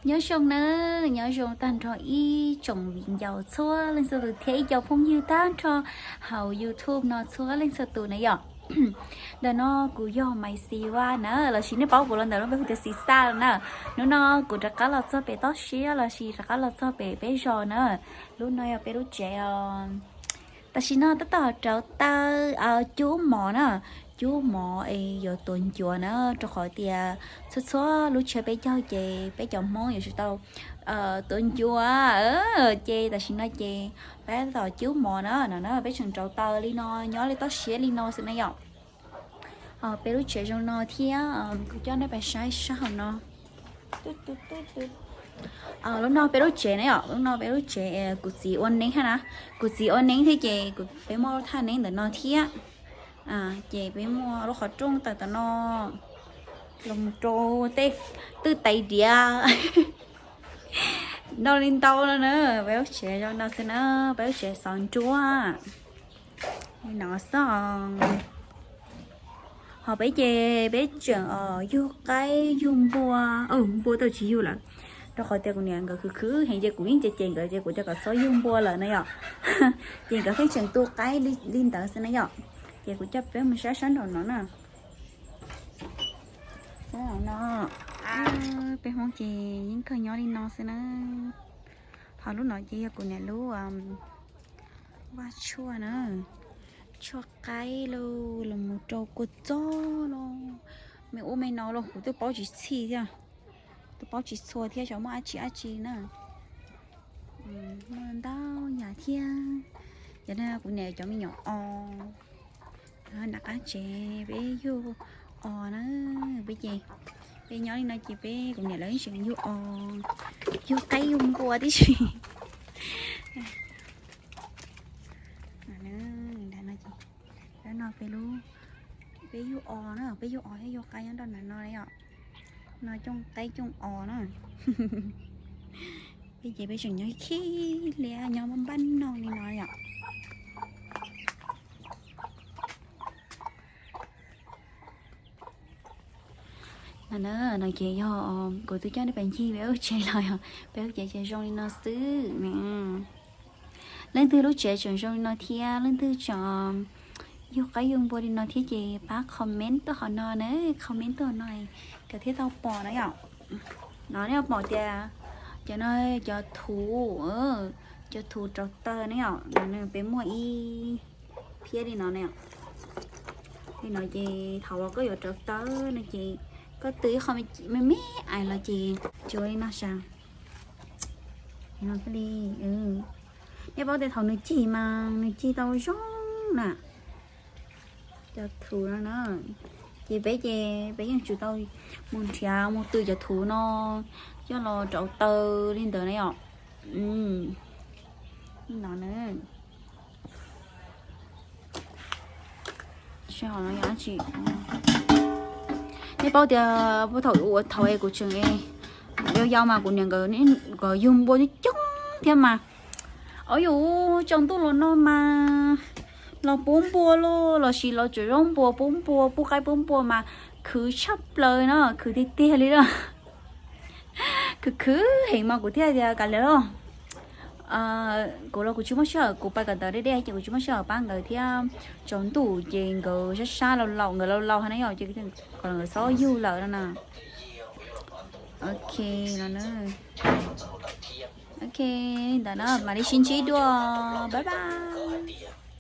Nyob zoo na, nyob zoo tag nrho ib tsoom viv ncaus txhua leej txhua tus thiab ib co phooj ywg tag nrho hauv YouTube no txhua leej txhua tus na yom. Ntawm no kuv yog Maiv Xis Vaj na, los sis nej paub kuv los ntawm no peb hu tias Xis Xaj na. Hnub no kuv rov qab los txog pem toj siab los sis rov qab los txog pem peb zos na. Lub no yog peb lub tsev os. Tam sim no tab tom rauv taws, cub mov na, cub mov es yuav tuav ncuav na, rau qhov tias txhua txhua lub tsiab peb caug ces peb cov Hmoob yuav tsum tau tuav ncuav. Ces tam sim no ces peb tab tom cub mov na, no na peb tseem rauv taws li no, nyob li toj siab li no xwb na yom. Peb lub tsev zoo no thiab, kuv coj nej pais saib sab hauv no. Lub no peb lub tsev na yom, lub no peb lub tsev, kuv txiv ua neeb hab na, kuv txiv ua neeb thiab ces peb muaj lub thaj neeb ntawm no thiab. Ces peb muaj lub qhov rooj tawm tom no los mus rau tej twj tais diav. Ntau li ntau no na, peb lub tsev zoo no xwb na, peb lub tsev xov nruab li no xwb. Ho peb ces peb tseem yug qaib yug npua, npua tau tsis yug lawm, rau qhov tias kuv niam nkawd khwv khwv heev ces kuv yeej cem cem nkawd ces kuv tias kom txhob yug npua lawm na yom. Ces nkawd pheej tseem tu qaib li ntawd xwb na yom. Ces kuv coj peb mus saib sab nraum no na. Sab nraum no, peb Hmoob ces yeej kawg nyob li no xwb na. Ho lub no ces yog kuv niam lub vaj tshuaj na, tshuaj qaib los mus rau kua txob los, me ub me no los kuv twb paub tsis txhij thiab, twb paub tsis txhua thiab xyov muaj dab tsi dab tsi na. Muaj ntau yam thiab. Cov no kuv niam cov me nyuam os. Nram qab tsev peb yug os na, peb ces peb nyob li no ces peb kuv niam lawv tseem yug os, yug qaib yug npua tib si. Nram no ces, no peb lub, peb yug os na, peb yug os thiab yug qaib nyob rau nram no li os. No cooj qaib cooj os na. Peb ces peb tseem nyob khib liab nyob npaj npaj noog li no yom. No na, no ces yog kuv twb coj nej pais ncig peb lub tsev los yog peb lub tsev ces zoo li no xwb. Leej twg lub tsev tseem zoo li no thiab leej twg tseem yug qaib yug npua li no thiab ces pab comment tuaj hauv no na, comment tuaj hauv no kom thiaj tau pom na yom. No nej pom tias cov no cov thuv, cov thuv rauv taws na yom, peb muaj ib phiab li no na yom. Li no ces thaum uas koj yuav rauv taws no ces koj tw ib qho me me ais los ces tsuav li no sav. Li no thiaj li, nej paub tias thaum nws cig mas nws cig tau zoo na. Cov thuv no na, ces peb ces peb yeej tsum tau mus nrhiav mus tw cov thuv no coj los rauv taws li ntawd na yom. Li no na. Nej paub tias thaum ua thaum es kuv tseem yau yau mas kuv niam nkawd yug npua coob coob thiab mas, o yus tsaus ntuj los no mas los pub npua los sis los tsuam zaub npua pub npua pub qaib pub npua mas khwv tshaj plaws no, khwv tiag tiag li lawm. Khwv khwv heev mas kuv thiaj tias kav liam los. Kuv los kuv tsis muaj sij hawm, kuv pais kawm ntawv deb deb ces kuv tsis muaj sij hawm pab nkawd thiab. Tsaus ntuj ces nkawd sab sab laus laus, nkawd laus laus na yom, ces kom nkawd txhob yug lawm no na. Ok, no na. Ok, li ntawd na, mam li sib ntsib dua. Bye bye.